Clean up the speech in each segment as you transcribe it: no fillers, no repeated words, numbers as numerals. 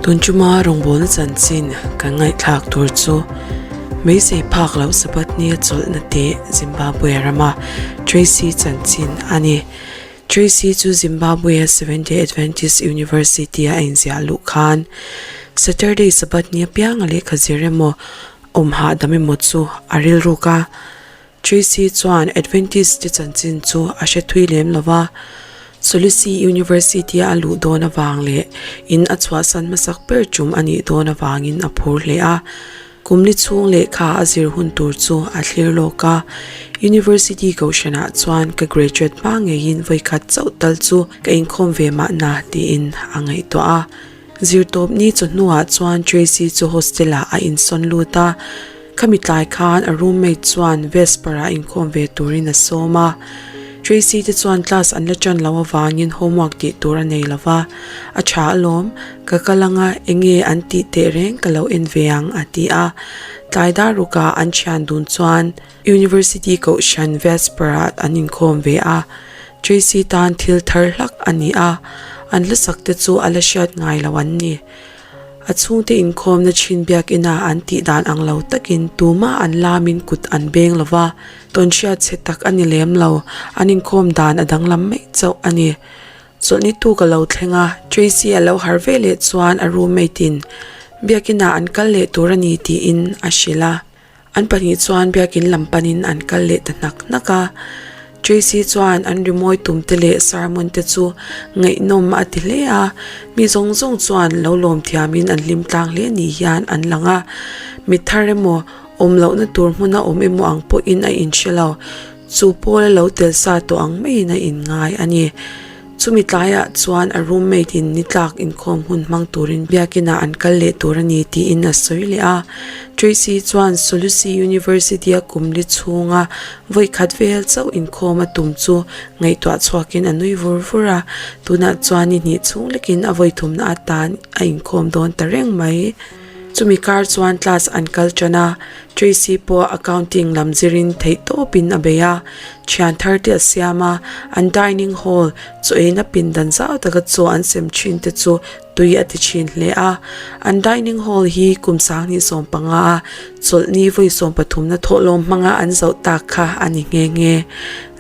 Tun chuma rawngbawlna chanchin kan ngaihthlak tur chu Meisei phak loh Sabbath nia chawlhna teh Zimbabwe rama Tracy chanchin a ni. Tracy chu Zimbabwe-a Seventh-day Adventist University-a a inziah luh khan Saturday Sabbath ni apianga lehkha zir emaw awm hahdam emaw chu a rilruk a. Tracy chuan Adventist te chanchin chu a hre thui lem lo va, Solusi University-a a luh dawn avang leh in a chhuahsan hmasak ber tum a nih dawn avangin a phur hle a. Kum li chhung lehkha a zir hun tur chu a thlir lawk a, University kohhranah chuan ka graduate hma ngeiin vawikhat chauh tal chu ka inkhawm ve mahna tiin a ngaihtuah a. Zirtawp ni chawhnuah chuan Tracy chu hostel-ah a insawn lut a, khami tlai khan a roommate chuan Vesper-ah inkhawm ve turin a sawm a. Tracy te chuan class an la ṭan loh avangin homework tih tur a nei lo va, A ṭha alawm, ka kal anga enge an tih teh reng ka lo en ve ang a ti a. Tlai dar rukah an ṭhian dun chuan University kohhran Vesper-ah an inkhawm ve a. Tracy tan thil thar hlak a ni a, an hlasak te chu a la hriat ngai lo an ni. A chhungte inkhawmna thin biakina an tih dan ang lo takin tumah an lamin kut an beng lo va, tawnhriat chhe tak a ni lem lo, an inkhawm dan a danglam mai chauh a ni. Chawlhni tuk a lo thleng a, Tracy a lo harh ve leh chuan a roommate in biakina an kal leh tur a ni tiin a hrilh a. An pahnih chuan biakin lam panin an kal leh ta hnak hnak a. Tracy chuan an rimawi tum te leh sermon te chu ngaihnawm a ti hle a, mi zawng zawng chuan lo lawm thiamin an hlim tlang hle ni hian an lang a. Mi thar emaw, awm lohna tur hmuna awm emaw ang pawhin a inhre lo. Chu pawl a lo tel sa tawh ang maiin a inngai a ni. Chumi tlaiah chuan a roommate in ni tlak inkhawm hun hmang turin biakinah an kal leh tur a ni tiin a sawi leh a. Tracy chuan Solusi University a kum li chhunga vawi khat vel chauh inkhawm a tum chu ngaihtuah chhuakin a nui vur vur a, tunah chuan ni hnih chhung lekin a vawi thumna atan a inkhawm dawn ta reng mai. Chumi kar chuan class an kal tan a, Tracy pawh accounting lam zirin theih tawpin a bei a, thian thar te a siam a, an dining hall chaw eina pindan zau taka chaw an sem thin te chu tui a ti thin hle a. An dining hall hi kum 2015 a chawlhni vawi 13na thawhlawm hmanga an zoh tak kha a ni nghe nghe.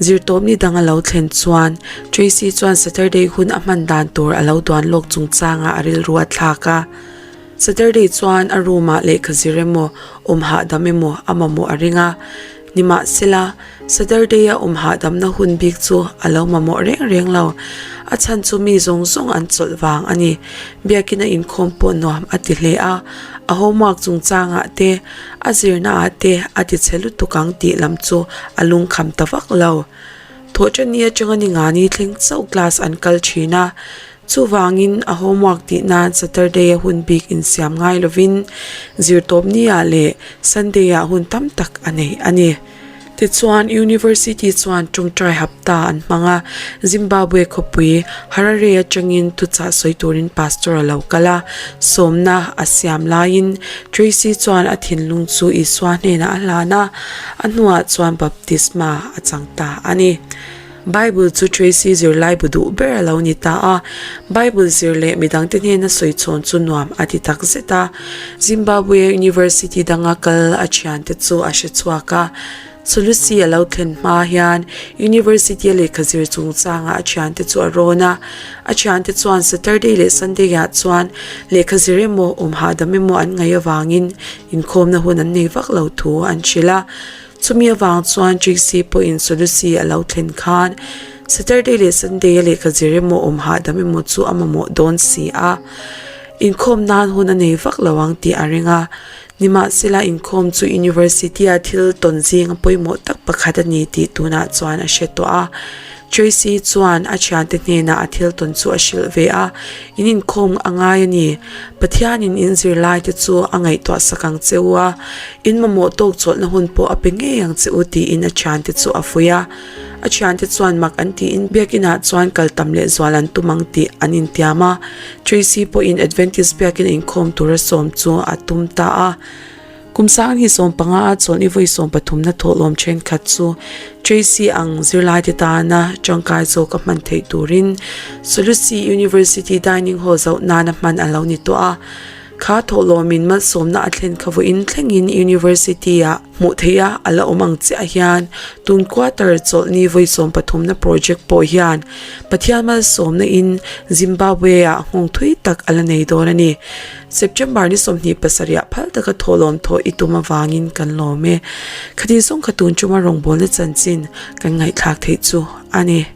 Zirtawpni dang a lo thlen chuan Tracy chuan Saturday hun a hman dan tur a lo duan lawk chungchangah a rilru a thlak a. Saturday chuan a room ah lehkha zir emaw, awm hahdam emaw a mamawh a ring a. Nimahsela, Saturday a awm hahdamna hun bik chu a lo mamawh reng reng lo. A chhan chu mi zawng zawng an chawlh vang a ni. Biakin a inkhawm pawh nuam a ti hle a, a homework chungchangah te, a zirna ah te a ti chhe lutuk ang tih lam chu a lungkham ta vak lo. Thawhṭanni atanga ni ngani thleng chauh class an kal ṭhin a. Chuvangin a homework tih nan Saturday a hun bik insiam ngai lovin zirtawpni ah leh Sunday ah hun tam tak a nei a ni. Tichuan University chuan tawngtai hapta an hmang a, Zimbabwe khawpui Harare atangin thuchah sawi turin pastor a lo kal a, sawmna a siam laiin Tracy chuan a thinlung chu Isua hnenah a hlan a, a hnuah chuan baptisma a chang ta a ni. Bible chu Tracy zirlai bu duh ber a lo ni ta a, Bible zir leh midangte hnena sawi chhawn chu nuam a ti tak zet a. Zimbabwe University danga kal a thiante chu a hre chhuak a. Solusi a lo thlen hma hian University a lehkha zir chungchangah a thiante chu a rawn a. A thiante chuan Saturday leh Sunday ah chuan lehkha zir emaw, awm hahdam emaw an ngaih avangin inkhawmna hun an nei vak lo thu an hrilh a. Chumi avang chuan Trixie pawhin Solusi a lo thlen khan Saturday leh Sunday a lehkha zir emaw awm hahdam emaw chu a mamawh dawn si a, inkhawm nan hun a nei vak lo ang tih a ring a. Nimahsela inkhawm chu University-a thil tawn zinga pawimawh tak pakhat a ni tih tunah chuan a hre tawh a. Tracy chuan a thiante hnenah a thil tawn chu a hrilh ve a, In inkhawm a ngai a ni. Pathianin in zirlaite chu a ngaihtuah sak ang che u a, in mamawh tawk chawlhna hun pawh a pe ngei ang che u tiin a thiante chu a fuih a. A thiante chuan mak an tiin biakinah chuan kal tam leh zual an tum ang tih an intiam a. Tracy pawhin Adventist biakin a inkhawm tura sawm chu a tum ta a. Kum 20 15 a chawlhni vawi sawmpathumna thawhlawm thenkhat chu Tracy ang zirlaite tana tangkai zawka hman theih turin Solusi University Dining Hall zoh nana hman a lo ni tawh a. Kha thawhlawmin malsawmna a thlen kha vawiin thlengin University-ah hmuh theih a a la awm ang chiah hian tun quarter chawlhni vawi sawmpathumna project pawh hian Pathian malsawmna in Zimbabwe-ah nghawng thui tak a la nei dawn a ni. September ni 27 ah phal taka thawhlawm thawh i tum avangin kan lawm e. Khati zawng kha tun chunga rawngbawlna chanchin kan ngaihthlak theih chu a ni.